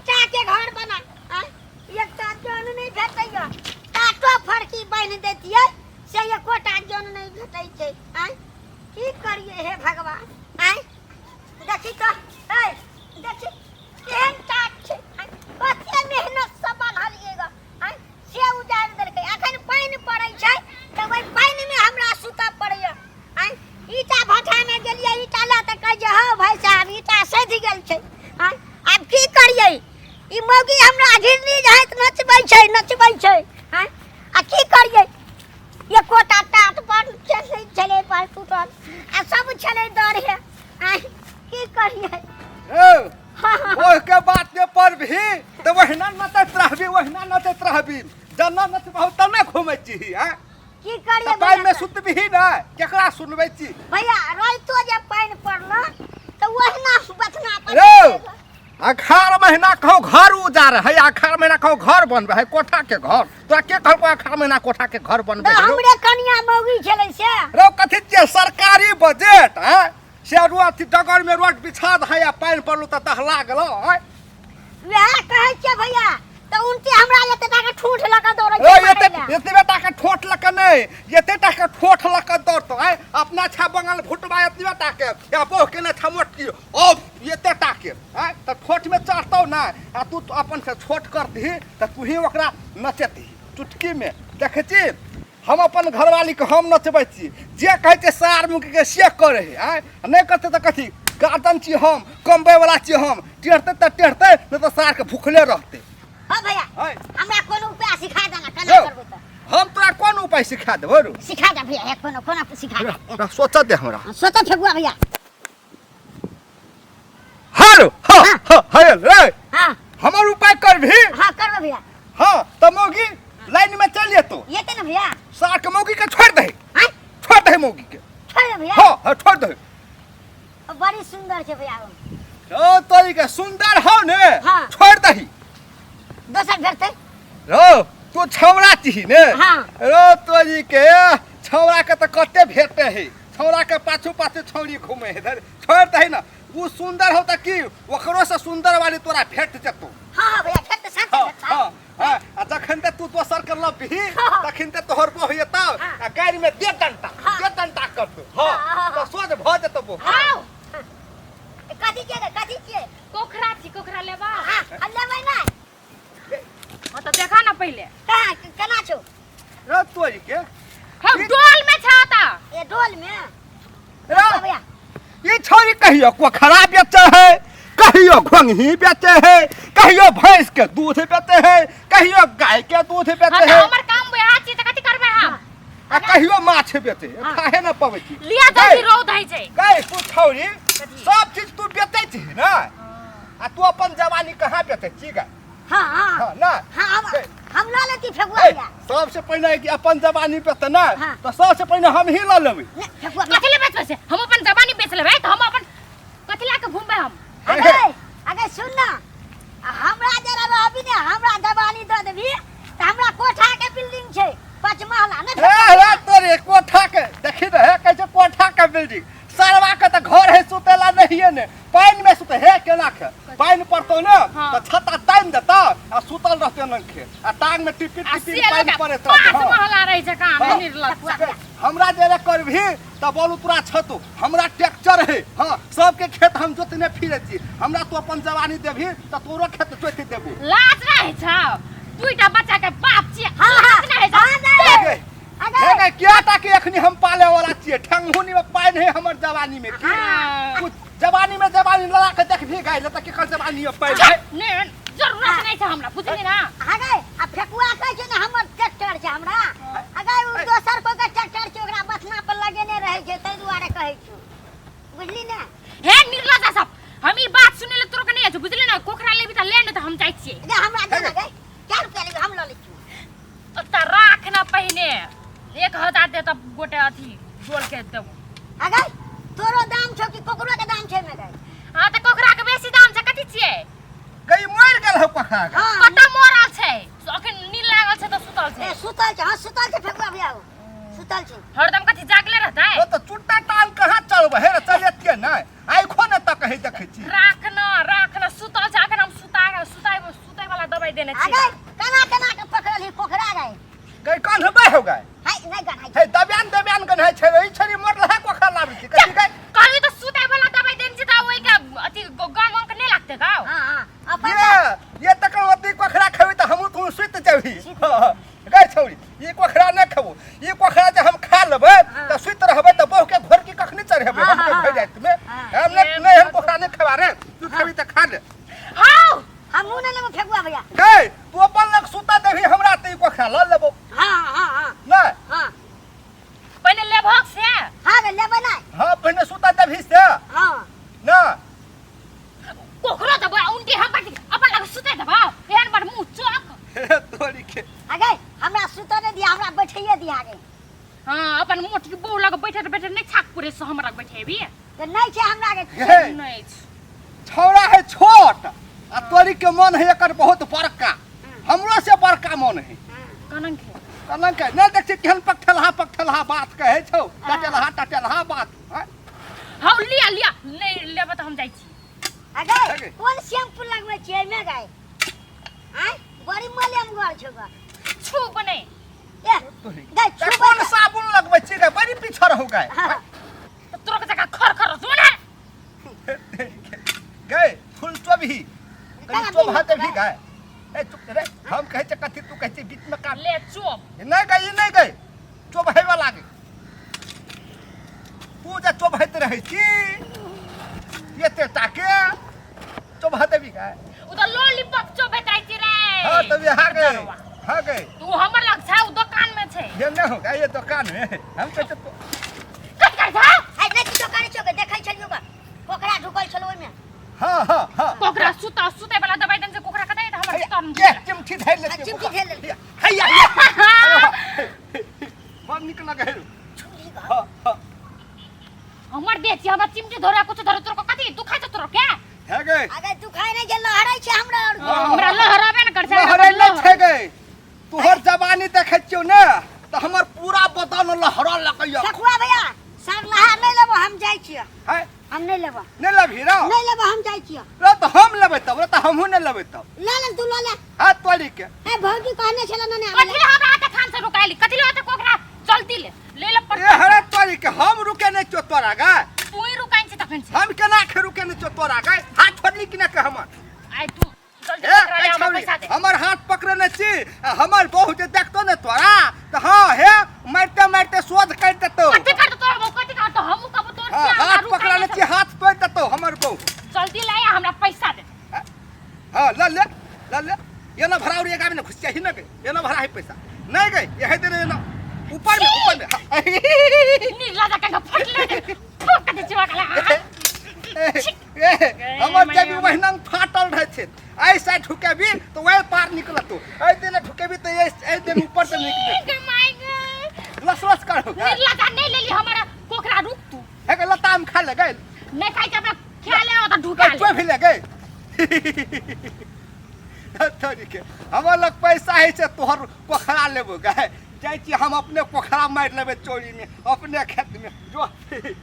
ईटा के घर बना आँय? एकटा जन नहि भेटैया टाटो फड़की बान्हि दैतियै से एकोटा जन नहि भेटै छै आँय की करियै हे भगवान आँय देखी तऽ ऐ देखी केहन टाट छै आँय कते मेहनतसँ बान्हलियै गऽ आँय से उजाड़ि देलकै अखन पानि पड़ै छै तऽ ओहि पानिमे हमरा सुतऽ पड़ैया आँय ईटा भट्ठामे गेलियै ईटा लए तऽ कहै छै हौ भाइ साहब ईटा सधि गेल छै आँय आब की करियै ई मौगी हमरा घिरनी जाइत नचबै छै नचबै छै आँय आ की करियै एकोटा टाट पर छलै छलै पर टूटल आ सब छलै दरहे आँय की करियै ए, ओह के बात के पर भी तऽ ओहिना नचैत रहबी ओहिना नचैत रहबी जना नचबहु तने घूमै छी हैं की करियै तऽ पानि में भैया? सुतबही ने केकरा सुनबै छी भैया राइतो जे पानि पड़ल तऽ ओहिना बथना पर रे अखाड़ महीना कहूँ घर उजार है अखाड़ महीना कहूँ घर बनबै है कोठा के घर तोरा के कहलको अखाड़ महीना कोठा के घर बनबै तऽ है रौ? हमरे कनिया मौगी छलै से रौ कथी छियै सरकारी बजट हैं से रो अथी डगर में रोड बिछा दे है आ पानि पड़लो तऽ दहला गेलो हैं वएह कहै छियै भैया तऽ उनटे हमरा एते टाके ठूठ लऽ कऽ दौड़ै ओ छै एते मारै लए। एतबे टाके ठोठ लऽ कऽ नहि एते टाके ठोठ लऽ कऽ दौड़तो आँय अपना छा बंगाल भुटबा एतबे टाके या बोह केने छा मोटकी ओ एते टाके आँय तऽ ठोठमे चढ़तौ नहि आ तू अपन से छोट करतही तऽ तूही ओकरा नचेतही चुटकीमे देखै छी हम अपन घरवालीके हम नचबै छी जे कहै छै सार मुखके से करै है आँय आ नहि करतै तऽ कथी गार्डन छी हम कमबैवला छी हम टेढ़तै तऽ टेढ़तै नहि तऽ सारके भुखले रहतै हाँ भैया आँय हमरा कोनो उपाय सिखा देना केना यौ, करबै तऽ हम तोरा कोन उपाय सिखा देबौ रौ सिखा दे भैया एक कोनो कोनो सिखा दे सोचऽ दे हमरा सोचऽ फेकुआ भैया हर हाँ हाँ। हाँ हाँ रे हाँ हमर उपाय करभी हाँ करबै भैया हाँ तऽ मौगी लाइन में चल जेतो येते ना भैया सार के मौगी के छोड़ दे हाँ छोड़ दे मौगी के छोड़ दे भैया हाँ हाँ छोड़ दे बड़ी सुंदर छै भैया ओ तोरी के सुंदर हो ने हाँ। छोड़ दही दोसर भेटतै रो तू छौड़ा छी ने हाँ। रो तोरी के छौड़ा के तऽ कते भेटे है छौड़ा के पाछू पाछू छौड़ी घूमे है धर छोड़ दही ना वो सुंदर हो तऽ की ओकरो से सुंदर वाली तोरा भेट जेतौ हाँ हाँ भैया भेटतै साथे हाँ भेटतै हाँ हाँ आ जखन ते तू दोसर के लबही हाँ। तखन ते तोहर बह एतौ हाँ। आ गाड़ी में दे डंटा हाँ। दे डंटा कर दो हाँ हाँ, हाँ, तो सोझ भ जेतौ बो हाँ। कथी छियै रे कथी छियै कोखरा छी कोखरा लेबा हाँ हम लेबै नहि हाँ तो देखा ना पहले कहाँ केना छौ रे तोरी के हम डोल में छा ता ए डोल में रे भैया ई छोरी कहियो कोखरा बेचे है कहियो घोंघी बेचे है कहियो भैंस के दूध बेचे है कहियो गाय के दूध हाँ बेचे तो है हमर काम वएह छी त कथी करबै हम आ कहियो माछ बेचे है हाँ। खाहे न पबै छी लिया जल्दी रौद है छै गै तू छौरी सब चीज तू बेचै छी ने आ तू अपन जवानी कहाँ बेचै छी गै हाँ हाँ हाँ ना हाँ हम हम लऽ लेती फेकुआ ए, भैया सबसे पहिने कि अपन जवानी पे तऽ नहि हाँ। तऽ सबसे पहिने हम ही लऽ लेबै ने फेकुआ भैया कथी ले बेचबै से हम अपन जवानी बेच लेबै त हम अपन कथी ला के घूमबै हम अगे अगे सुन ना हमरा जरा रहबी ने हमरा जवानी दऽ देबी तऽ हमरा कोठा के बिल्डिंग छै पाँच महला ने ए रे तोरे कोठा के देखी ने हे कहै छै कोठा के बिल्डिंग सरवा के तऽ घर है सुतेला नहिए ने पानि में सुते हे केना के पानि पड़तौ ने हाँ। तऽ छत्ता तानि देतौ आ सुतल रहतै नंखे आ टांग में टिपी आ टिपी से पानि लोग पड़ैत पाँच रहतौ हाँ। महला रहै छै कहाँ हाँ। निर्लज हमरा जे करबही तऽ बोलू तोरा छतो हमरा ट्रैक्टर है हाँ सबके खेत हम जोतने फिरे छी हमरा तू अपन जवानी देबही तऽ तोरो खेत जोति देबू लाज नहि छौ दुईटा बच्चा के बाप छी हाँ हाँ लाज नहि छौ हाँ हे नहीं गे, अगे हे गे, क्या टा के अखनी हम पाले वाला छियै ठंगहुनी में पानि है हमर जवानी में की हाँ। कुछ जवानी में जवानी लड़ा के देखबही गाय ल तऽ केकर जवानी में पानि है ने जरूरत नहि छै हमरा बुझली ना अगे आ फेकुआ कहै छै ने हमर ट्रैक्टर छै हमरा अगे ओ दोसर कोइ के ट्रैक्टर छै ओकरा बथना पर लगेने रहै छै ताहि दुआरे कहै छियौ बुझली ने हे निर्लजा सब हम ई बात सुनै ले तोरो के नहि छै बुझली ना कोखरा लेबी तऽ ले ने तऽ हम जाइ छियै अगे हमरा दे ने गे क्या रुपया लेबी हम लऽ लै छियौ तऽ राख ना पहिने 1000 दे तब गोटे अथी डोल के देबो अगे तोरो दाम छौ कि कोकरो के दाम छै मे गे हाँ तऽ कोखरा के बेसी दाम छै कथी छियै गई मरि गेल हौ पखरा के हाँ कतऽ मरल छै अखन नींद लागल छै तऽ सुतल छै ए सुतल छै हाँ सुतल छै फेकुआ भैया ओ सुतल छै हरदम कथी जागले रहतै ओ तऽ चुट्टा टांग कहाँ चलबै हे रे चलेतियै नहि आँखो ने तक है देखै छी राख न राख न सुतल छै अखन हम सुता सुताइ दवाई देने आ छी गए केना केना के पकड़ल ही पोखरा गए गई कन होबे हो गए हाय नहीं गन्हाई हे दबियान दबियान गन है छै ई छरी मरल है कोखरा लाबै छी कथी गई कहली तो सुतै वाला दवाई देने छी त ओइ के अथी गम अंक नहीं लागते का हाँ हाँ अपन ये ये तकर ओती कोखरा खेबी त हमहूँ तू सुति जेबही गई छौरी ई कोखरा नहि खेबो ई कोखरा जे हम खा लेबै हाँ। त सुति रहबै त बहु के घोर की कखनी चढ़ेबै हाँ, हम के हाँ, भए जाइत मे हाँ। हम नहि नहि हम कोखरा नहि खेबा रे तू खेबी त खा ले हां हमहूँ नहीं लेबो फेकुआ भैया गई तू अपन लग सुता देबही हमरा त ई कोखरा ल लेबो हाँ हाँ हाँ नहि हाँ पहिने लेबहक से हाँ गे लेबै नहीं हाँ पहिने सुता देबही से हाँ ना कोखरो देबो आ उनटी हम बाटी अपन लग सुतै देबो एहन बड़ मुंह चौक तोरी के आ गए हमरा सुतऽ नहीं दिया हमरा बैठैये दिया गे हां अपन मोटकी बहू लग बैठे बैठे नहीं छाक पूरे से हमरा बैठेबी तऽ नहीं छै हमरा गे हे नहीं छै। छौड़ा है छोट आ तोरी के मन है एकर बहुत बड़का हमरो से बड़का मन है कनन के कलंक है नहीं देख छी केहन पकठलहा पकठलहा बात कहै छौ टटेलहा टटेलहा बात हैं? हौ लिया लिया नहीं लेबे तऽ हम जाइ छी आ गए अगे। कोन शैम्पू लगबै छियै एहिमे गए आँय बड़ी मलयम घर छौ ग छू बने ए तोरी गए तऽ छुबै कोन साबुन लगबै छी गे बड़ी पीछर हो गए हाँ तऽ तोरा के जका खर खर सुन है गए फूल चोबही कनी केना चोभा बीच देबही में गए ए चुप रे हम कहै छै कथी तू कहै छै बीच में काट ले चोप नहीं गई नहीं गई चोभै वाला गे तू जे चोभैत रहै छी एते टाके चोभा देबी गए उ तऽ लॉलीपॉप चोबैत रहै छी रे हाँ तब यहाँ गए हाँ गए तू हमर लग छै उ दुकान में छै ये नहीं होगा ये दुकान में हम कहै छै कट कर जा आइ नहि किछो करै छौ गे देखै छलियौ ग पोखरा ढुकल छलौ ओहिमे हाँ हाँ हाँ कोकरा सुता सुते वाला दवाई देन से कोकरा कतै त हमर सुता ये चिमठी धरि लेते हाँ, चिमटी धरि लेलकै। हैया हैया बड़ नीक लगै है छुरी ग हाँ हाँ हमर देह छी हमरा चिमटी धरे कुछ धरे तोर कथी दुखाइ छ तोर के है गए अगर तू खाइ नहि जे लहरै छै हमरा और हाँ। हमरा लहराबे न कर छै लहरै नहि छै गए तोहर जवानी देखै छियौ ने तऽ हमर पूरा बदन लहरऽ लगैया ठकुआ भैया सर लहा नहि लेबो हम जाइ छियै है हम नहि लेबो नहि लेबही रौ नहि लेबो हम जाइ छियै रौ तऽ हम लेबै तब रौ तऽ हमहूँ नहि लेबै तब ले ले तू लऽ ले हाथ तोड़ी के ए भौजी कहने छले ने आबै कथी ले हमरा हाथे थान से रुकाइली कथी ले हाथे कोकरा जल्दी ले ले ले पर ए हरे तोड़ी के हम रुके नहि छियौ तोरा गे तू ही रुकाइन छी तखन से हम केना के रुके नहि छियौ तोरा गे हाथ छोड़ली कि नहि के हमर आइ तू जल्दी ए, कोकरा ले ए हमरा छौरी, पैसा दे हमर हाथ पकड़ने छी आ हमर बहू जे देखतो ने तोरा तऽ हाँ हे मारिते मारिते शोध करि देतौ कथी कर तोर बहू कथी कर तो हमहू कबो तोर हाँ, छी हमरा हाथ रुकाइ पकड़ने नहि छी हाथ तोड़ि देतौ हमर बहू जल्दी ले आ हमरा पैसा दे हाँ ल ले ल ले ये ना भरा और ये गाड़ी में घुस जाही ना गई ये ना भरा है पैसा नहीं गई ये है तेरे ना ऊपर में ऊपर में हाँ। नीला जका फट ले फट दे चिवा कला ए, हमर जेबी महीना में फाटल रहे छै ऐसा ठुकेबी तो वही पार निकलतो ऐ देने ठुकेबी तो ये ऐ देने ऊपर से निकले my गए लस लस कर हो गए नीला जा नहीं ले ली हमारा कोकरा रुक तू हे के लता में खा ले गए नहीं खाई के अपना खा ले तो ढुका ले कच्चो भी ले गए तोरी के हमर लग पैसा है से तोहर पोखरा लेबो गए जाइ छी हम अपने पोखरा मारि लेबै चोरी में अपने खेत में जो।